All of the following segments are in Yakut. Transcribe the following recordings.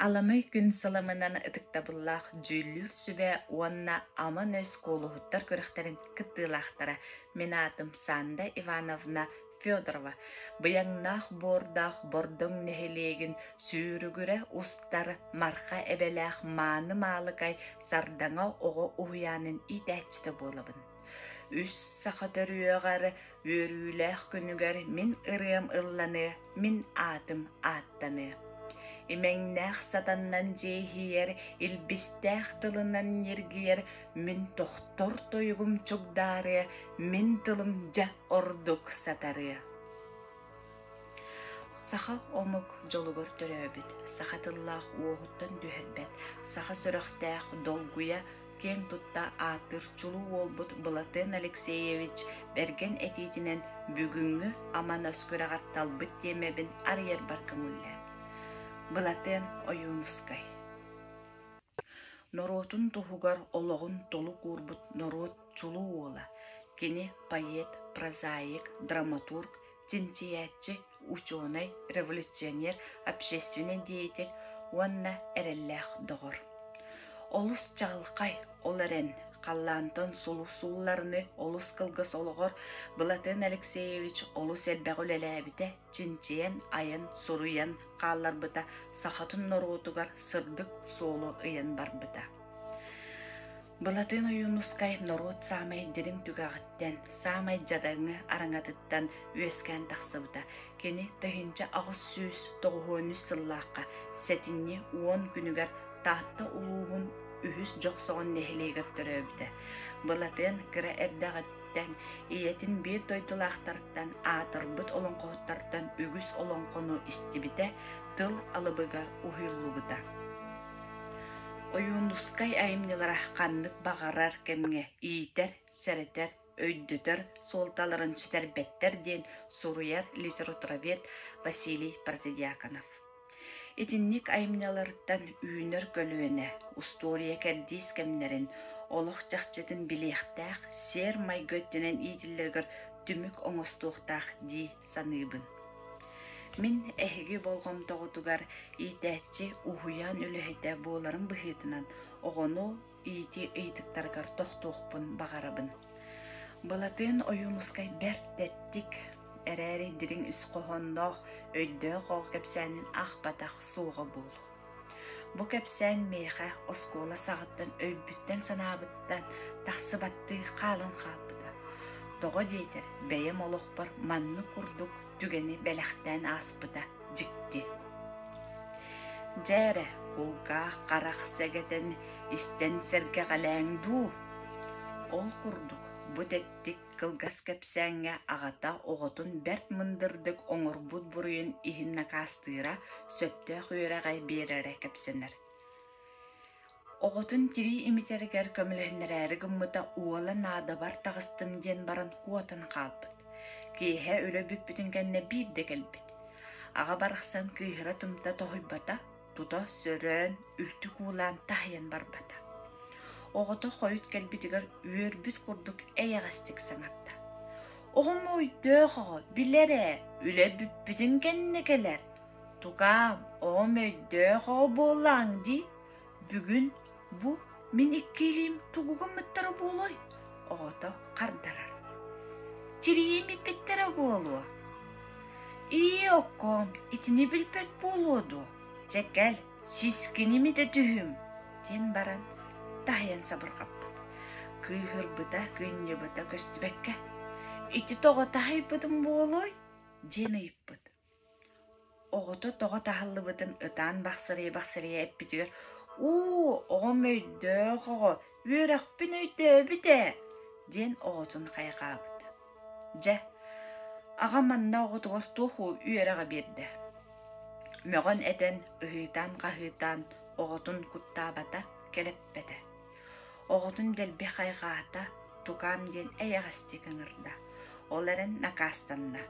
Аламай күн сыламынан ытыктабыллаах дьүүллүүр сүбэ уонна Аман өс куолуһуттар күрэхтэрин кыттыылаахтара. Мин аатым Санда Ивановна Федорова. Быйаҥнаах буордаах Бордоҥ нэһилиэгин сүүрүгүрэ устар Марха эбэлээх Мааны Маалыкай Сардаҥа оҕо уһуйаанын иитээччитэ буолабын. Үс саха төрүөҕэр үөрүүлээх күнүгэр мин ырыам ылланыа, мин аатым ааттаныа. Имэҥнээх сатаннан дьиэһийэр, илбистээх тылынан ньиргийэр, мин тохтор тойугум чугдаарыа, мин тылым дьэ ордук сатарыа. Саха омук дьолугар төрөөбүт, саха тыллаах уоһуттан түһэрбэт, саха сүрэхтээх долгуйа киэн тутта ааттыыр чулуу уолбут Былатыан Алексеевич бэргэн этиитинэн бүгүҥҥү Аман өс күрэҕэр талбыт тиэмэбин арыйарбар көҥүллээ. Былатыан Ойуунускай Норуотун туһугар олоҕун толук уурбут норуот чулуу уола. Кини поэт, прозаик, драматург, чинчийээччи, учуонай, революционер, общественнай деятель уонна эрэллээх доҕор. Олус чаҕылхай, ол эрэн, халлаантан сулус суулларыныы олус кылгас олоҕор Былатыан Алексеевич олус элбэҕи үлэлээбитэ, чинчийэн, айан, суруйан хаалларбыта сахатын норуотугар сырдык суолу ыйан барбыта. Былатыан Ойуунускай норуот саамай дириҥ түгэҕиттэн, саамай дьадаҥы араҥатыттан үөскээн тахсыбыта. Кини 1893 сыллаахха сэтинньи 10 күнүгэр Таатта улууһун үһүс Дьохсоҕон нэһилиэгэр төрөөбүтэ. Былатыан кыра эрдэҕиттэн ийэтин биир дойдулаахтарыттан аатырбыт олоҥхоһуттартан үгүс олоҥхону истибитэ, тыл алыбыгар уһуйуллубута. Ойуунускай айымньылара ханнык баҕарар кэмҥэ иитэр, сэрэтэр, өйдөтөр суолталарын сүтэрбэттэр диэн суруйар литературовед Василий Протодьяконов. Итинник айымньыларыттан үүнэр көлүөнэ устуоруйа кэрдиис кэмнэрин, олох чахчытын билиэхтээх, сиэр-майгы өттүнэн иитиллэригэр түмүк оҥостуохтаах дии саныыбын. Мин эһиги болҕомтоҕутугар иитээччи уһуйаан үлэһитэ буоларым быһыытынан оҕону иитии ыйытыктарыгар тохтуохпун баҕарабын. Былатыан Ойуунускай бэрт тэттик, эрээри дириҥ ис хоһоонноох, өйдөөх оҕо кэпсээнин аахпатах суоҕа буолуо. Бу кэпсээн миэхэ оскуола саҕаттан өйбүттэн-санаабыттан тахсыбаттыы хаалан хаалбыта. Тоҕо диэтэр, бэйэм олохпор маннык курдук түгэни бэлэхтээн ааспыта дьикти. Дьэ эрэ, кулгаах харах сэгэтэн истэн сэргэҕэлээҥ дуу? Ол курдук, бу тэттик Кылгас кэпсээҥҥэ аҕата оҕотун бэрт мындырдык оҥорбут буруйун иһин накаастыыра, сөптөөх үөрэҕи биэрэрэ кэпсэнэр. Оҕотун тирии имитэригэр көмөлөһүннэрээри гыммыта уола наадабар таҕыстым диэн баран куотан хаалбыт. Киэһэ үлэ бүппүтүн кэннэ биирдэ кэлбит. Аҕа барахсан кыыһыра тымта тоһуйбата, тута сөрөөн, үлтү куулаан таһыйан барбата. Оҕото хойут кэлбитигэр үөрбүт курдук эйэҕэстик саҥарда: «Оҕом өйдөөх оҕо, билэр ээ, үлэ бүппүтүн кэннэ кэлэр. Тукаам, оҕом өйдөөх оҕо буоллаҕыҥ дии. Бүгүн бу мин икки илиим тугу гыммыттара буолуой?» Оҕото хардарар: «Тириим иппиттэрэ буолуо». «Ии, оккоом, итини билбэт буолуо дуо? Чэ кэл, сискин имитэ түһүм» диэн баран таһыйан сабырҕаппыт. Кыыһырбыта, кыынньыбыта көстүбэккэ: «Ити тоҕо таһыйбытым буолуой?» диэн ыйыппыт. Оҕото тоҕо таһыллыбытын ытаан бахсырыйа-бахсырыйа эппитигэр: «Уу, оҕом өйдөөх оҕо, үөрэхпин өйдөөбүт ээ» диэн оҕотун хайҕаабыт. Дьэ, аҕам манна оҕотугар туох үөрэҕи биэрдэ? Мөҕөн-этэн, ыһыытаан-хаһыытаан оҕотун куттаабата, кэлэппэтэ. Оҕотун дэлби хайҕаата, тукаам диэн эйэҕэстик ыҥырда, ол эрэн накаастанна.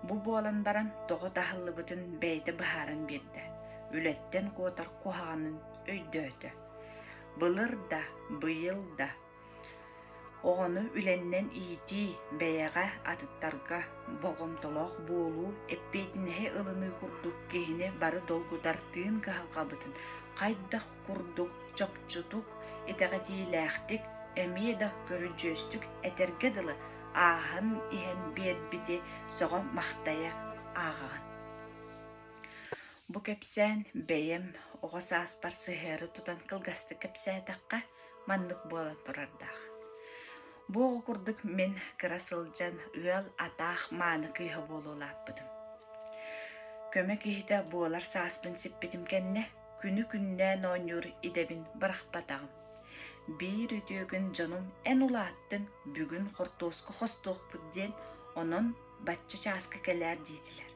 Бу буолан баран тоҕо таһыллыбытын бэйэтэ быһааран биэрдэ, үлэттэн куотар куһаҕанын өйдөөтө. Былыр да, быйыл да. Оҕону үлэннэн иитии, бэйэҕэ, атыттарга болҕомтолоох буолуу, эппиэтинэһи ылыныы курдук киһини бары долгутар тыын кыһалҕабытын хайдах курдук чопчутук, итэҕэтиилээхтик, эмиэ да көрүдьүөстүк этэргэ дылы ааһан иһэн биэрбити сөҕө-махтайа ааҕаҕын. Бу кэпсээн бэйэм оҕо сааспар сыһыары тутан кылгастык кэпсээтэххэ, маннык буолан турардаах. Бу оҕо курдук мин кыра сылдьан ыал атаах мааны кыыһа буола улааппытым. Көмө киһитэ буолар сааспын сиппитим кэннэ күнү-күннээн оонньуур идэбин бырахпатаҕым. Биир үтүө күн дьонум эн улааттыҥ, бүгүн хортуоска хостуохпут диэн, онон бачча чааска кэлээр диэтилэр.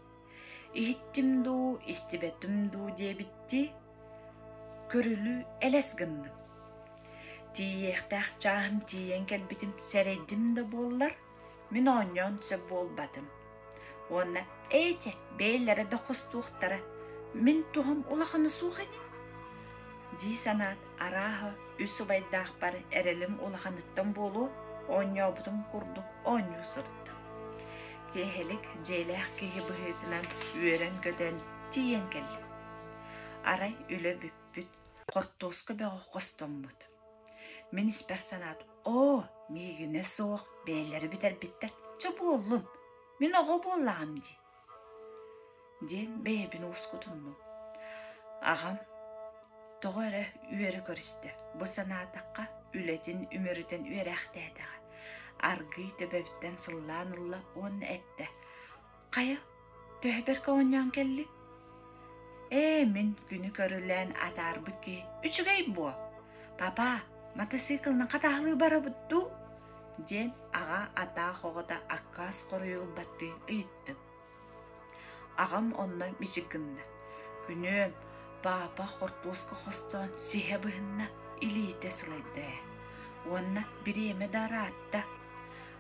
Иһиттим дуу, истибэтим дуу диэбиттии, көрүлүү элэс гынным. Тиийиэхтээх чааһым тиийэн кэлбитим сэрэйдим да буоллар, мин оонньоон сөп буолбатым. Уонна «Ээ чэ, бэйэлэрэ да хостуохтара, мин туһам улахана суох ини» дии санаат, арааһа үс убайдаахпар эрэлим улаханыттан буолуо, оонньообутум курдук оонньуу сырыттым. Киэһэлик дьиэлээх киһи быһыытынан үөрэн-көтөн тиийэн кэллим. Арай үлэ бүппүт, хортуоска бөҕө хостоммут. Мин испэр санаат, оо, миигинэ суох бэйэлэрэ бүтэрбиттэр, чэ буоллун, мин оҕо буоллаҕым дии диэн бэйэбин уоскутуннум. Аҕам тоҕо эрэ үөрэ көрүстэ, бу санаатахха үлэтин үмүрүтэн үөрээхтээтэҕэ. Аргыый төбөбүттэн сыллаан ылла уонна эттэ: «Хайа, төһө бэркэ оонньоон кэллиҥ?» «Ээ, мин күнү көрүлээн атаарбыт киһи үчүгэй буо. Папа, матасыыкылынан хатааһылыы барабыт дуу?» диэн аҕа атаах оҕото аккаас хоруйу ылбаттыы ыйыттым. Аҕам онно мичик гынна: «Күнүөм, паапа хортуоска хостоон сиһэ быһынна, илиитэ сылайда ээ. Уонна бириэмэ да ыраатта.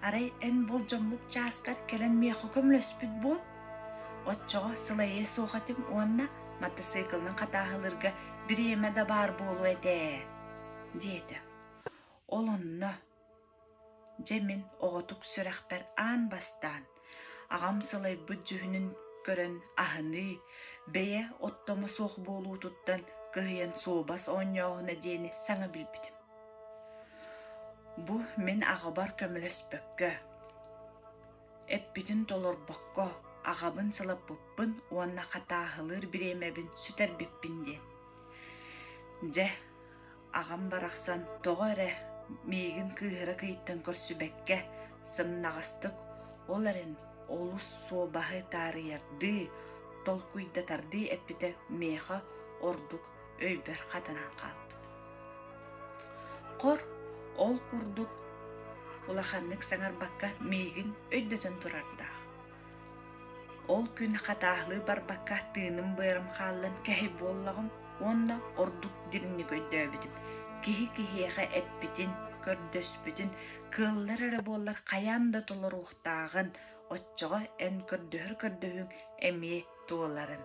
Арай эн болдьоммут чааскар кэлэн миэхэ көмөлөспүт буол. Оччоҕо сылайыа суох этим уонна матасыыкылынан хатааһылыырга бириэмэ да баар буолуо этэ ээ» диэтэ. Ол онно Дьэ мин оҕотук сүрэхпэр аан бастаан, аҕам сылайбыт дьүһүнүн көрөн аһыныы, бэйэ оттомо суох буолуутуттан кыһыйан суобас оонньооһуна диэни саҥа билбитим. Бу мин аҕабар көмөлөспөккө, эппитин толорбокко аҕабын сылаппыппын уонна хатааһылыыр бириэмэбин сүтэрбиппин диэн. Дьэ, Аҕам барахсан тоҕо эрэ миигин кыыһыра кыйтан көрсүбэккэ, сымнаҕастык, ол эрэн олус суобаһы таарыйардыы, толкуйдатардыы эппитэ миэхэ ордук өйбөр хатанан хаалбыт. Хор, ол курдук улаханнык саҥарбакка миигин өйдөтөн турардаах. Ол күн хатааһылыы барбакка тыыным-быарым хааллан кэһэй буоллаҕым уонна ордук дириҥник өйдөөбүтүм: киһи киһиэхэ эппитин, көрдөспүтүн кыаллар эрэ буоллар хайаан да толоруохтааҕын, оччоҕо эн көрдөһөр көрдөһүүҥ эмиэ туоларын.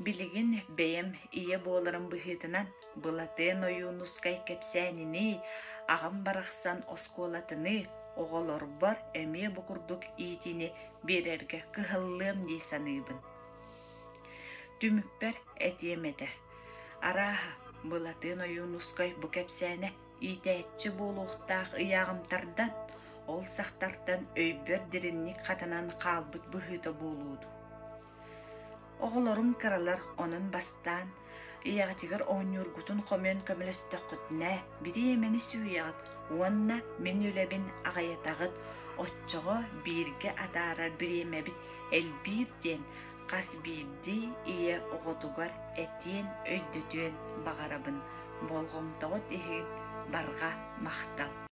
Билигин бэйэм ийэ буоларым быһыытынан Былатыан Ойуунускай кэпсээнинии, аҕам барахсан оскуолатыныы оҕолорбор эмиэ бу курдук иитиини биэрэргэ кыһаллыам дии саныыбын. Түмүкпэр этиэм этэ, арааһа, Былатыан Ойуунускай бу кэпсээнэ иитээччи буолуохтаах ыйааҕым тардан, ол сахтартан өйбөр дириҥник хатанан хаалбыт быһыыта буолуо дуу. Оҕолорум кыралар, онон бастаан ийэҕитигэр оонньуургутун хомуйан көмөлөстөххүтүнэ, бириэмэни сүүйэҕит уонна мин үлэбин аҕыйатаҕыт, оччоҕо бииргэ атаарар бириэмэбит элбиир диэн хас биирдии ийэ оҕотугар этиэн, өйдөтүөн баҕарабын. Болҕомтоҕут иһин барҕа махтал.